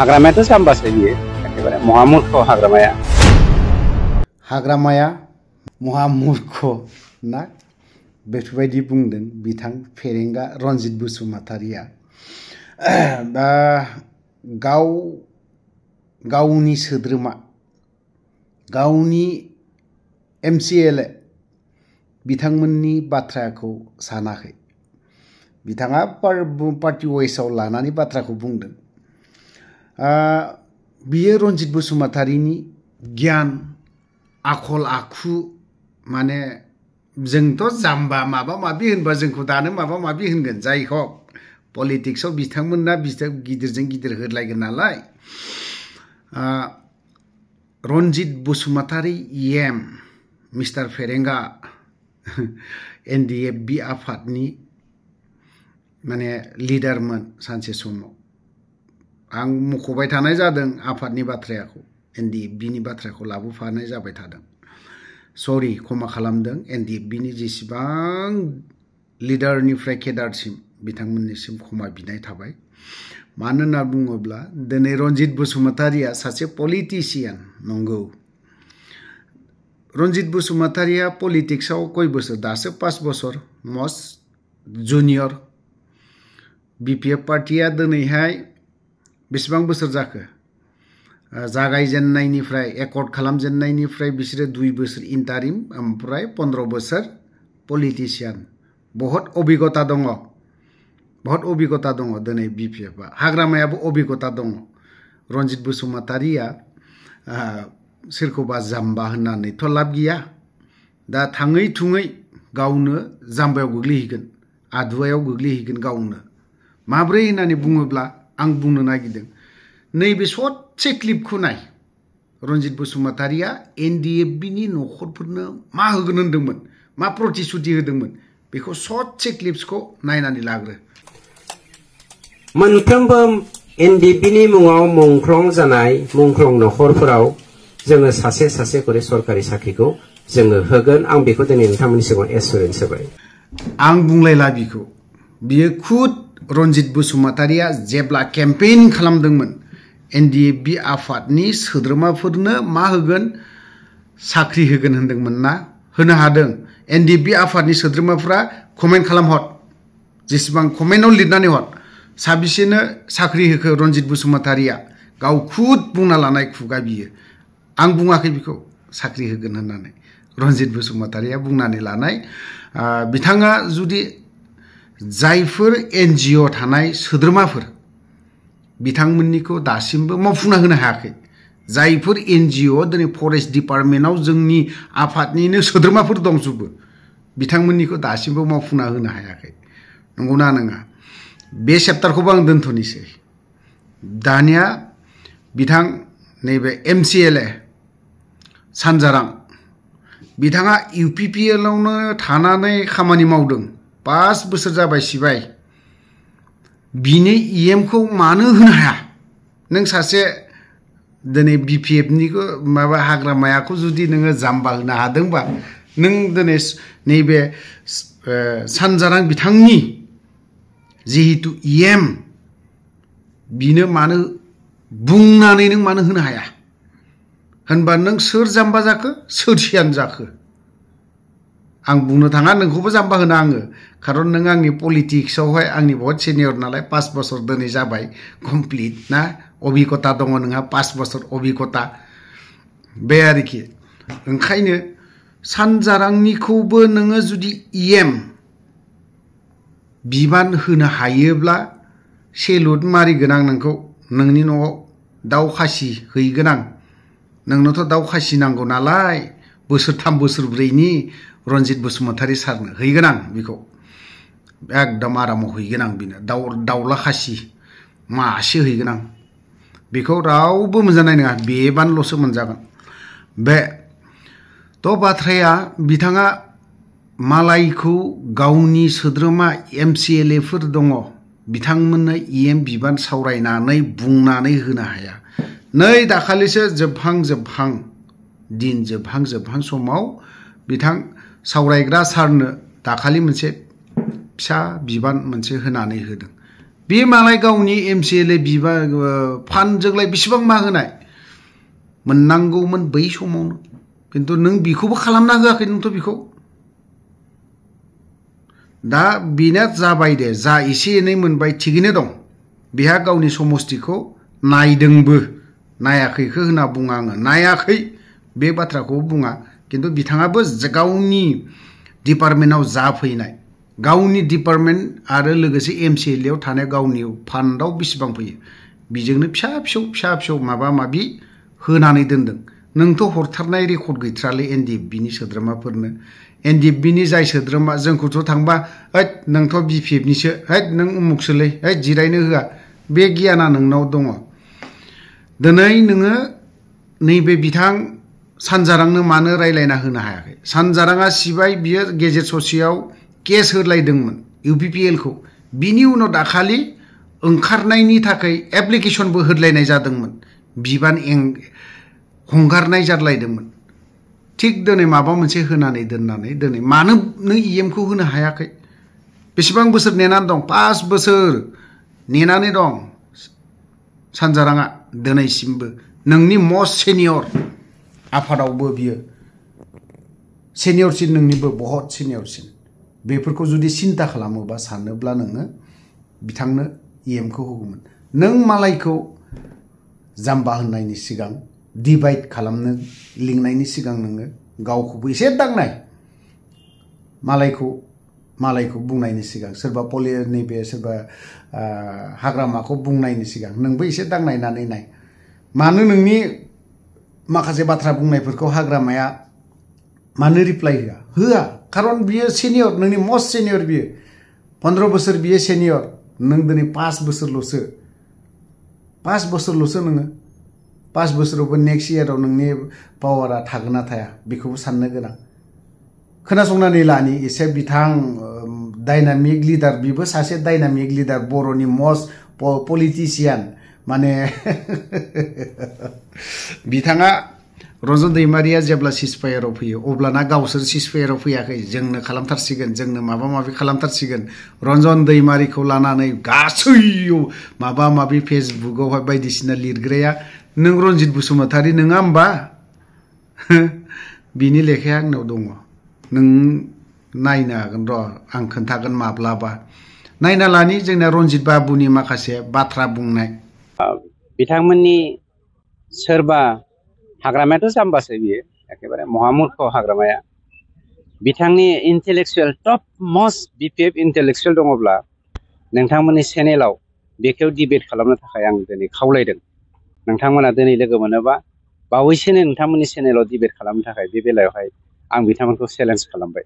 हाग्रामायाथ' जाम्बासो बियो एखेबारे महामुर्ख हाग्रामाया महामुर्ख ना बेफोरबायदि बुंदों बिथां फेरेंगा रनजित बसुमतारिया दा गावनि सोद्रोमा गावनि MCLA बिथांमोननि बाथ्राखौ सानाखै बिथाङा पार्टी वाइसआव लानानै बाथ्राखौ बुंदों बियो रनजित बसुमतारिनि गियान आखल आखु माने जोंथ' जाम्बा माबा माबि होनबा जोंखौ दानो माबा माबि होनगोन जाय हक पलिटिक्सआव बिथांमोनना गिदिरजों गिदिर होलायगोन नालाय Ranjit Basumatary EM mister Ferenga NDFB आफादनि माने लिडारमोन सानसे समाव आं मख'बाय थानाय जादों आफादनि बाथ्राखौ NDFBनि बाथ्राखौ लाबोफानाय जाबाय थादों सरि क्षमा खालामदों NDFBनि जेसेबां लिडारनिफ्राय केडारसिम बिथांमोननिसिम क्षमा बिनाय थाबाय मानो होनना बुङोब्ला दिनै रनजित बसुमतारिया सासे पलिटिशियान नंगौ रनजित बसुमतारिया पलिटिक्सआव कय बोसोर दासो 5 बोसोर मस्ट जुनियर BPF पार्टिया दिनैहाय बेसेबां बोसोर जाखो जागायजेननायनिफ्राय एकर्ड खालामजेननायनिफ्राय बिसोरो 2 बोसोर इन्टारिम ओमफ्राय 15 बोसोर पलिटिशियान बहुत अभिज्ञता दङ दिनै BPFआ हाग्रामायाबो अभिज्ञता दङ रनजित बसुमतारिया सोरखौबा जाम्बा होननानैथ' लाब गैया दा थाङै थुङै गावनो जाम्बायाव गोग्लैहैगोन आदुवायाव गोग्लैहैगोन गावनो माब्रै होननानै बुङोब्ला आं बुंनो नागिरदों नैबे ससे क्लिपखौ नाय रनजित बसुमतारिया NDFBनि न'खरफोरनो मा होगोन होनदोंमोन मा प्रतिश्रुति होदोंमोन बेखौ ससे क्लिप्सखौ नायनानै लाग्रो मोनफ्रोमबो NDFBनि मुङाव मुंख्लं जानाय मुंख्लं न'खरफोराव जोङो सासे करि सरकारि साख्रिखौ जोङो होगोन आं बेखौ दिनै नोंथांमोननि सिगाङाव एसुरेन्स होबाय आं बुंलायला बियो खुद रनजित बसुमतारिया जेब्ला केम्पेइन खालामदोंमोन NDFB आफादनि सोद्रोमाफोरनो मा होगोन साख्रि होगोन होनदोंमोन ना होनो हादों NDFB आफादनि सोद्रोमाफोरा कमेन्ट खालामहर जेसेबां कमेन्टआव लिरनानै हर साबिसेनो साख्रि होखो रनजित बसुमतारिया गाव खुद बुंना लानाय खुगा बियो आं बुङाखै बिखौ साख्रि होगोन होननानै रनजित बसुमतारिया बुंनानै लानाय बिथाङा जुदि जायफोर NGO थानाय सोद्रोमाफोर बिथांमोननिखौ दासिमबो मावफुंना होनो हायाखै जायफोर NGO दिनै फरेस्ट डिपार्टमेन्टआव जोंनि आफादनिनो सोद्रोमाफोर दंजोबो बिथांमोननिखौ दासिमबो मावफुंना होनो हायाखै नंगौना नङा बे चेप्टारखौबो आं दोनथ'नोसै दानिया बिथां नैबे MCLA सानजारां बिथाङा UPPLआवनो थानानै खामानि मावदों 5 बोसोर जाबाय सिबाय बिनि EMखौ मानो होनो हाया नों सासे दिनै BPFनिखौ माबा हाग्रामायाखौ जुदि नोङो जाम्बा होनो हादोंबा नों दिनै नैबे सानजारां बिथांनि जिहेतु EM बिनो मानो बुंनानै नों मानो होनो हाया होनबा नों सोर जाम्बा जाखो सोर सियान जाखो आं बुंनो थाङा नोंखौबो जाम्बा होना आङो खारन नों आंनि पलिटिक्सआवहाय आंनि बहुत सिनियर नालाय 5 बोसोर दिनै जाबाय कमप्लिट ना अभिज्ञता दङ नोंहा 5 बोसोर अभिज्ञता बे आरोखि ओंखायनो सानजारांनिखौबो नोङो जुदि EM बिबान होनो हायोब्ला सेलुट मारिगोन आं नोंखौ नोंनि न'आव दाउ खासि हैगोन आं नोंनोथ' दाउ खासि नांगौ नालाय बोसोरथाम बोसोरब्रैनि रनजित बसुमतारि सारनो हैगोन आं बेखौ एकदम आरामाव हैगोन आं बिनो दाउला खासि मासे हैगोन आं बेखौ रावबो मोनजानाय नङा बेबानल'सो मोनजागोन बे थ' बाथ्राया बिथाङा मालायखौ गावनि सोद्रोमा MCLAफोर दङ बिथांमोननो EM बिबान सावरायनानै बुंनानै होनो हाया नै दाखालिसो जोबहां समाव बिथां सावरायग्रा सारनो दाखालि मोनसे फिसा बिबान मोनसे होनानै होदों बे मालाय गावनि MCLA बिबा फान्डजोंलाय बेसेबां मा होनाय मोननांगौमोन बै समावनो किन्तु नों बिखौबो खालामना होआखै नोंथ' बिखौ दा बिना जाबाय दे जा एसे एनै मोनबाय थिगैनो दं बिहा गावनि समस्तिखौ नायदोंबो नायाखैखौ होनना बुङा आङो नायाखै बे बाथ्राखौ बुङा किन्तु बिथाङाबो गावनि डिपार्टमेन्टआव जाफैनाय गावनि डिपार्टमेन्ट आरो लोगोसे MCLA आव थानाय गावनि फान्डआव बेसेबां फैयो बिजोंनो फिसा फिसौ माबा माबि होनानै दोनदों नोंथ' हरथारनाय रेकर्ड गैथ्रालै NDFB नि सोद्रोमाफोरनो NDFB नि जाय सोद्रोमा जोंखौथ' थांबा हैद नोंथ' BPF निसो हैद नों उमुखसोलै हैद जिरायनो होआ बे गियाना नोंनाव दङ दिनै नोङो नैबे बिथां सानजारांनो मानो रायलायना होनो हायाखै सानजाराङा सिबाय बियो गेजेर ससेयाव केस होलायदोंमोन UPPL खौ बिनि उनाव दाखालि ओंखारनायनि थाखाय एप्लिकेशनबो होलायनाय जादोंमोन बिबान हंगारनाय जादलायदोंमोन थिग दिनै माबा मोनसे होनानै दोननानै दिनै मानो नों EM खौ होनो हायाखै बेसेबां बोसोर नेनानै दं 5 बोसोर नेनानै दं सानजाराङा दिनैसिमबो नोंनि मस्ट सिनियर आफादावबो बियो सिनियरसिन नोंनिबो बहुत सिनियरसिन बेफोरखौ जुदि सिन्ता खालामोबा सानोब्ला नोङो बिथांनो EM खौ होगौमोन नों मालायखौ जाम्बा होननायनि सिगां डिभाइड खालामनो लिंनायनि सिगां नोङो गावखौबो एसे दांनाय मालायखौ बुंनायनि सिगां सोरबा नैबे सोरबा हाग्रामाखौ बुंनायनि सिगां नोंबो एसे दांनायनानै नाय मानो नोंनि माखासे बाथ्रा बुंनायफोरखौ हाग्रामाया मानो रिप्लाय होआ खारन बियो सिनियर नोंनि मस्ट सिनियर बियो 15 बोसोर बियो सिनियर नों दिनै 5 बोसोरल'सो नोङो 5 बोसोरावबो नेक्स्ट इयाराव नोंनि पावारा थागोन ना थाया बेखौबो साननो गोनां खोनासंनानै लानि एसे बिथां डायनामिक लिडार बिबो सासे डायनामिक लिडार बर'नि मस्ट पलिटिशियान माने बिथाङा रन्जन दैमारिया जेब्ला सिजफायाराव फैयो अब्लाना गावसोर सिजफायाराव फैयाखै जोंनो खालामथारसिगोन जोंनो माबा माबि खालामथारसिगोन रन्जन दैमारिखौ लानानै गासैयाव माबा माबि फेसबुकआवहाय बायदिसिना लिरग्राया नों रनजित बसुमतारी नङा होमबा बिनि लेखाया आंनाव दङ नों नायनो हागोन र' आं खोन्थागोन माब्लाबा नायना लानि जोंना रनजित बाबुनि माखासे बाथ्रा बुंनाय बिथांमोननि सोरबा हाग्रामायाथ' जाम्बासो बियो एखेबारे महामुर्ख हाग्रामाया बिथांनि intellectual top must BPF intellectual दङब्ला नोंथांमोननि चेनेलाव बेखौ डिबेट खालामनो थाखाय आं दिनै खावलायदों नोंथांमोना दिनै लोगो मोनोबा बावैसोनो नोंथांमोननि चेनेलाव डिबेट खालामनो थाखाय बे बेलायावहाय आं बिथांमोनखौ चेलेन्ज खालामबाय